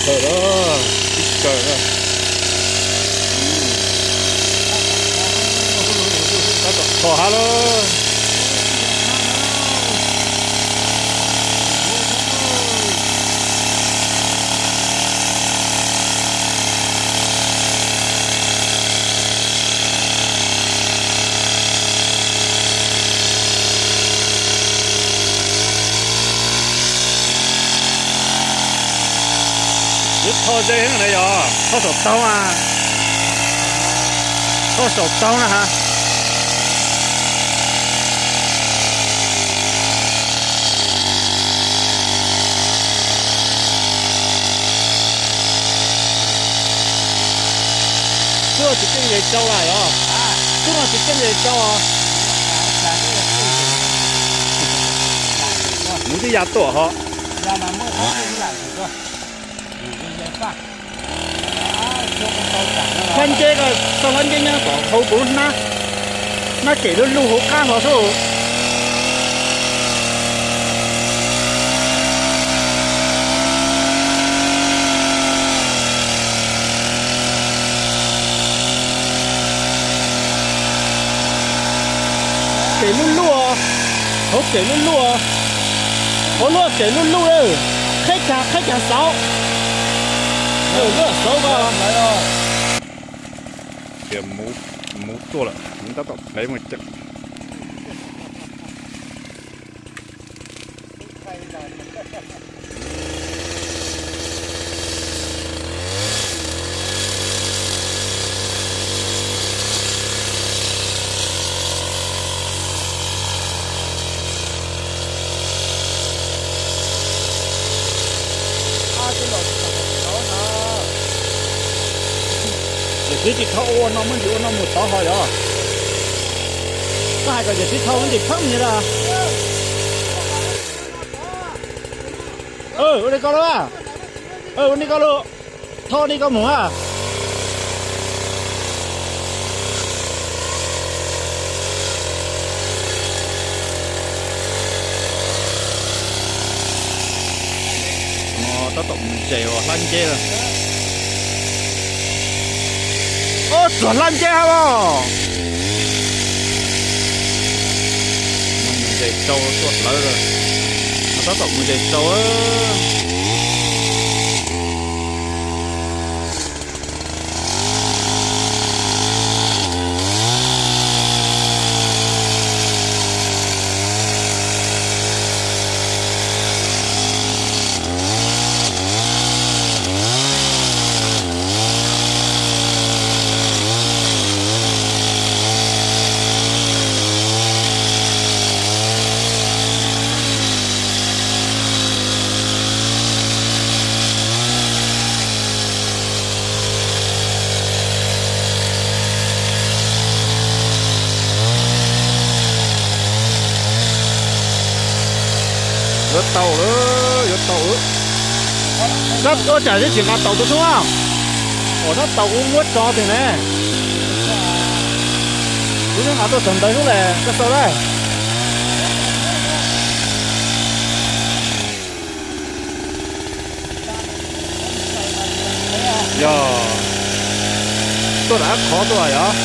Lawm, tib kaws na. Tab tom tho hab lawm. Yuav tho ze na yog tho saum taug a, tho saum taug na ha. Tub no tsis keej ze tsau lawm yog? Tub no tsis keej ze tsau os. Muv twb ya tuaj ho. Hlab nceb ko, tau hlab nceb nyob tom hauv kuv lub hnab, hnab cem lub luj hauv qab hlo xwb. Cem lub luj, hauv cem lub luj, hauv luj cem lub luj lawm, qheb caag qheb caag xauv, lub xauv ko. Tias muv tuaj lawm, muv tab tom plev mus ceem. Yawm txiv tsis tho ua no, muab ntsis ua no mus tod ho yog. Koj hais kom yawm txiv tho muab ntsis pheej mus yog. Ua li ko lauj, ua li ko lauj, tho li ko mus a. No tab tom mus zes hlab nceb lawm. Ob, txog hlab nceb hab os. Mus zes tsau tuaj hlawv lawm. No tab tom mus zes tsau. Yuav tau lawm, yuav tau lawm. Tab ua cas twb tsis nqa taus tuaj xwb. Ua tab taus kuv muab tso tiag ne. Kuv twb nqa tuaj txog ntawd xwb le, koj xav lawm. Yog tuaj rov qab khov tuaj yog.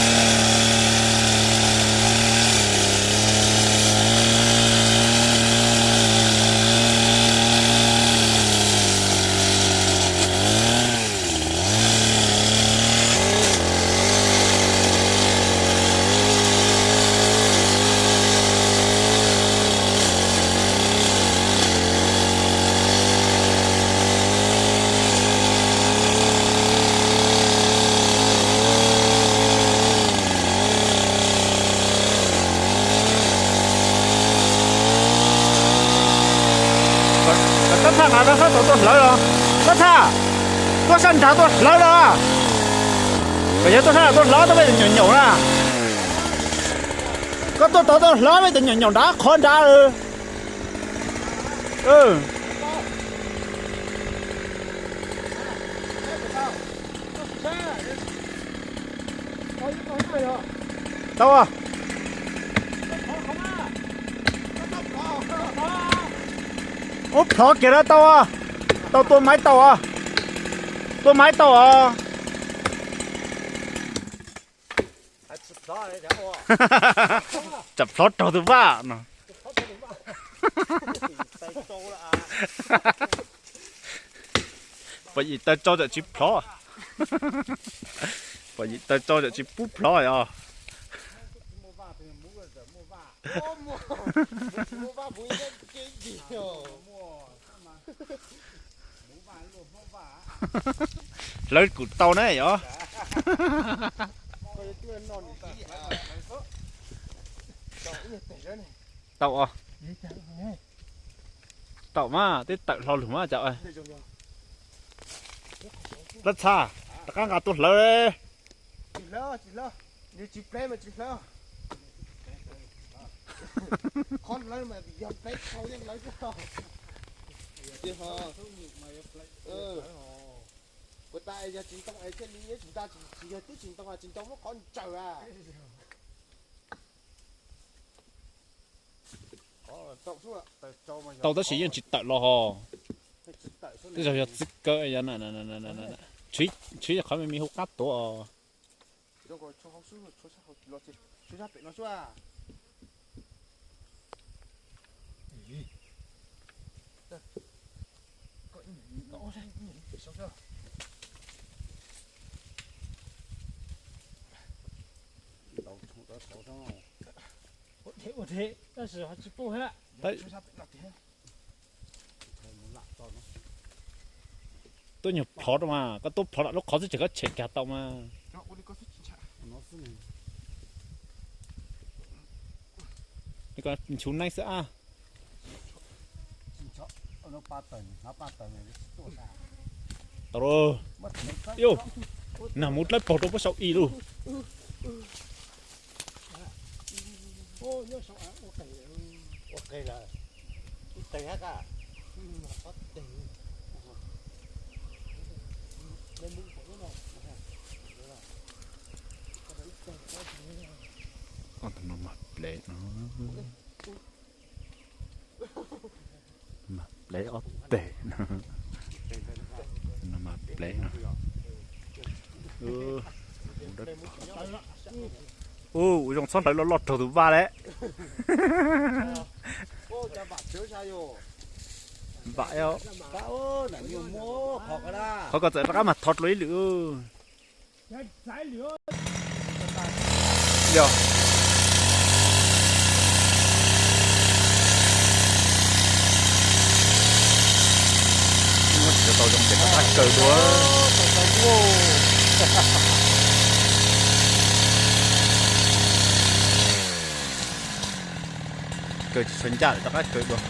Tab thaj nqa rab sab tod tuaj hlawv los? Tab thaj, tuaj sab nrad tuaj hlawv los? Koj yog tuaj sab nrad tuaj hlawv, tuaj peb tus nyaum nyaum na. Koj tuaj tod tuaj hlawv peb tus nyaum nyaum nrad qhov nrad. Tau. Ub, plhov kiag na, tau, tau tua maiv tau os. Tua maiv tau os. Tsam plhov raug tus vaj no. Pom yim taw tsau tsam tsis plhov. Pom yim taw tsau tsam tsis pub plhov os. Hlawv kuj tau na yom. Tau os. Tau mas, twb tawm hlo lug mas cas. Lab txha, rov qab nqa tuaj hlawv. Kuv tas yog tsis ntoo es thiaj li, tsis tas, tsis yog twb tsis ntoo, tsis ntoo muab qhov ntsaws a. Tau tab sis yeej tsis tawm los ho. Tej zaum yog txwv kawg, tshuav qhov me me hauv qab tuav os. Ua dhev, ua dhev, tab sis ho tsis pub thiab. Tuaj nyuag plhov rau mas, koj tuaj plhov lam lub qhov xwb ces koj tshem kiag tau mas. Nchuv neeb xwb ab. Tau lauj. Nag mus dlawb paug rau puab sau ib lub. Tus no mas plev no. Mas plev ob teg no. No mas plev no. Ua zoo txhob hlawv loj loj raug tus vaj lawm. Vam, qhov ko txawm rov qab mas thov dlua ib lwm. Yog muab tsis tau zoo ces rov qab kaw dua. Kaw tsis tshua ncaj lawm rov qab kaw dua.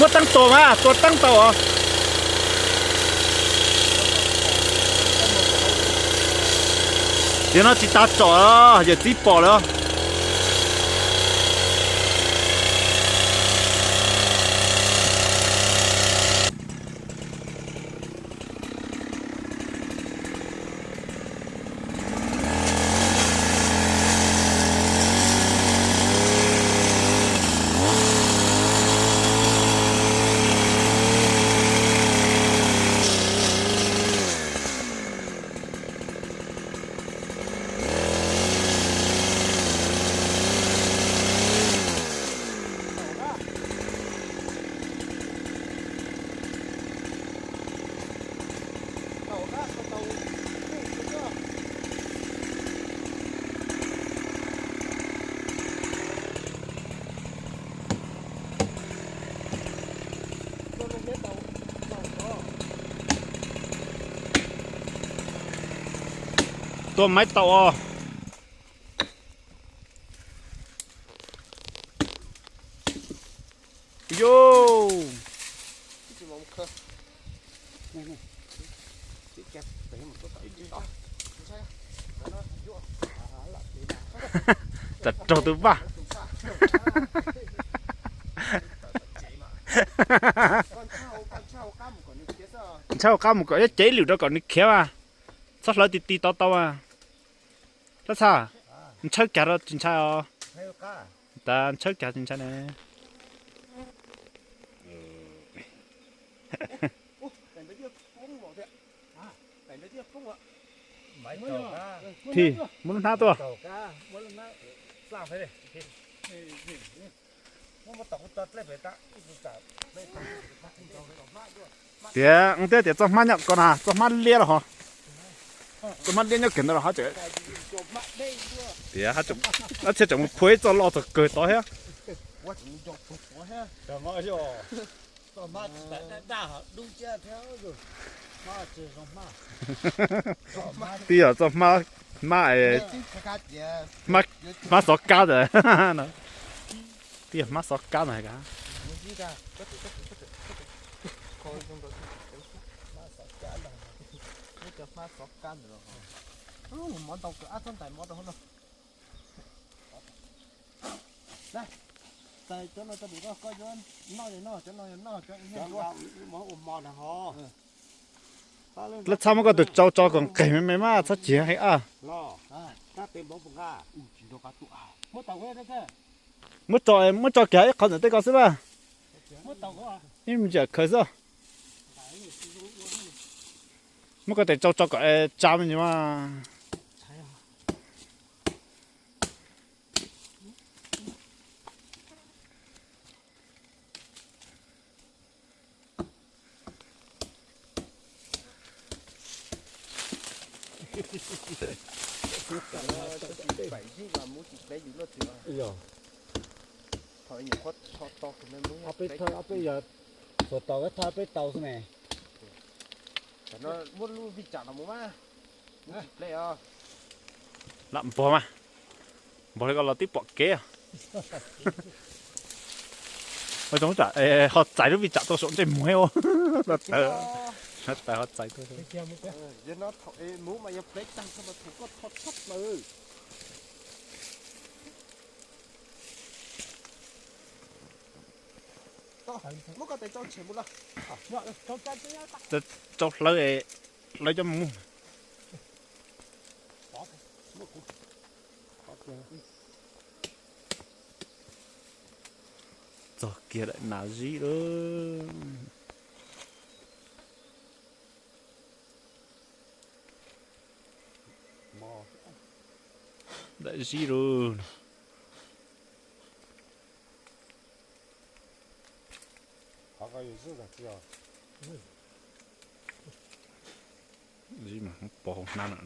Muab teeb tua mas, tua teeb tau os. Tiam no tsis tas tsom, yawm txiv pom lawm. Tua maiv tau os. Yo. Tsam raug tus vaj. Ntshai hauv qab mus kom ib cev lwm rau kom nws khiav mas. Txhob hlawv ti ti tau tau mas. Tab txha, ntshawb kag rau tsis ntshai os. Tas ntshawb kag tsis ntshai ne. Thim, muab lub hnab tuaj. Tias, tias, tias txoj hmab nyob ko na, txoj hmab liab los ho. Txoj hmab liab nyob kiag ntawd los ho tseem. Tias, txhia tseem mus phua ib txoj loj txog kawg tod thiab. Twb yog txoj hmab, hmab, hmab xov kab ntawd. Twb yog hmab xov kab ntawd. Lawv txhob muab koj tus tsau tso kom nqeg me me mas txhob ciav heev a. Muab tso, muab tso kiag ib qho ntawm tej ko xwb mas. Ib me ntsis khaws xwb. Muab koj tes tsau tso kom tsa me ntsis mas. Peb yog xuas tau, peb tau xwb ne. Muab lub vij tsam los mus mas. Lam npog mas, npog li ko los twb pom kev. Ua zoo tsam ho txais lub vij tsam tuaj saum ntsej muag ua. Tawv, tawv ho txais tuaj. Tsau hlawv, hlawv cov mus. Txog kiag daim nas zib lawm. Daim zib lawm. Zib mas pov hauv hnab no,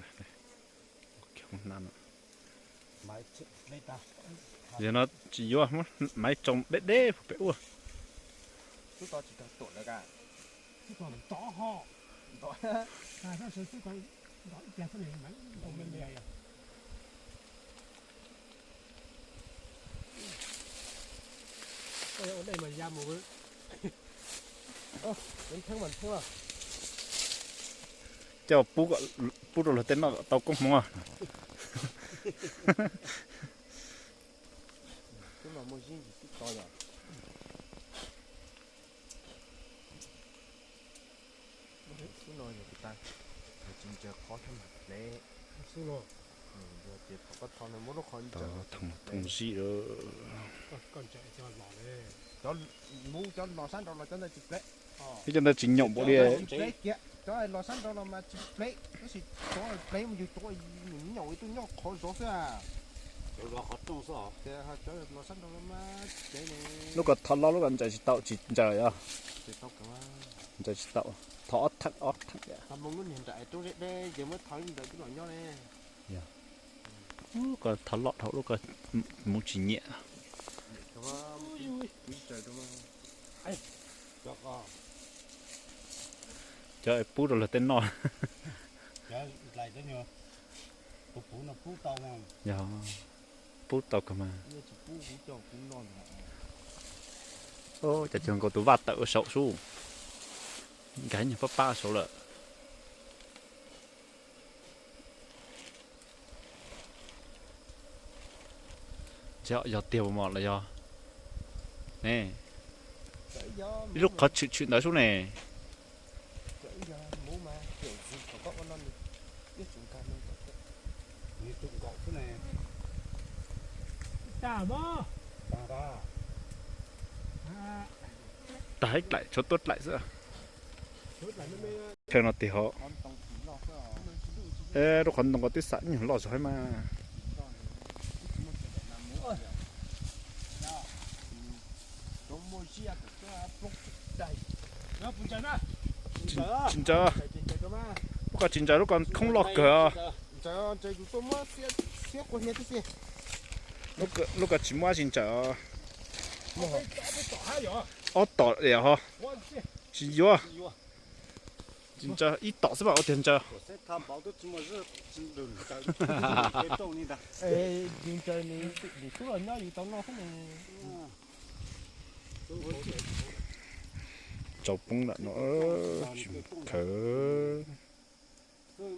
hauv hnab no. Yog no tsis yuav, muab maiv tsau deb deb pem ua. Coj pub rau luag tej noj kom tau koob hmoov. Thooj zib lawm. Ib co ntawd tsis nyaum npaum li. Cov los sab nraud los mas tsis plev, tab sis cov plev mus yug cov nws nyaum tuaj nyob qhov zov xwb. Cov los sab nraud los mas tsis plev ne. Lub ko thov loj lub ko ntsaws tsis tau, tsis ntsaws os. Ntsaws tsis tau, thov ob theem ob theem. Lub ko thov loj dhau lub ko mus tsis nyiam. Cov pub rau luag tej noj. Yog, pub tau kawg mas. Cov cog nkaus tus vaj tawm ua saum sub, nkag nyuag pab pab saud lawm. Tsis yog tiag mos los yog ne, ib lub qhov tshwm tshwm ntawd sub ne. Tag ib dlaim tshuav tuab dlaim xwb. Chaw no tig hov, lub qhov ntoo ko twb xam nyuag loj zog mas. Tsis ntsaws, lub ko tsis ntsaws, lub ko khoob loj kawg. Lub ko tsis muaj dab tsi ntsaws. Ob tom li ho. Tsis yuav. Tsis ntsaws, ib tom xwb mas ua tiag ntsaws. Tsaus poob lam no, tsis mus khawv. Yeej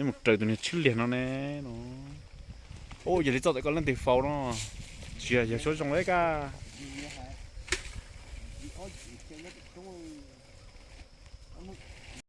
mus raws tus niag tshwj liag no ne no. Ua yog li txoj tawm koj leej twg faus no, tsis yog suab zoo li kaj.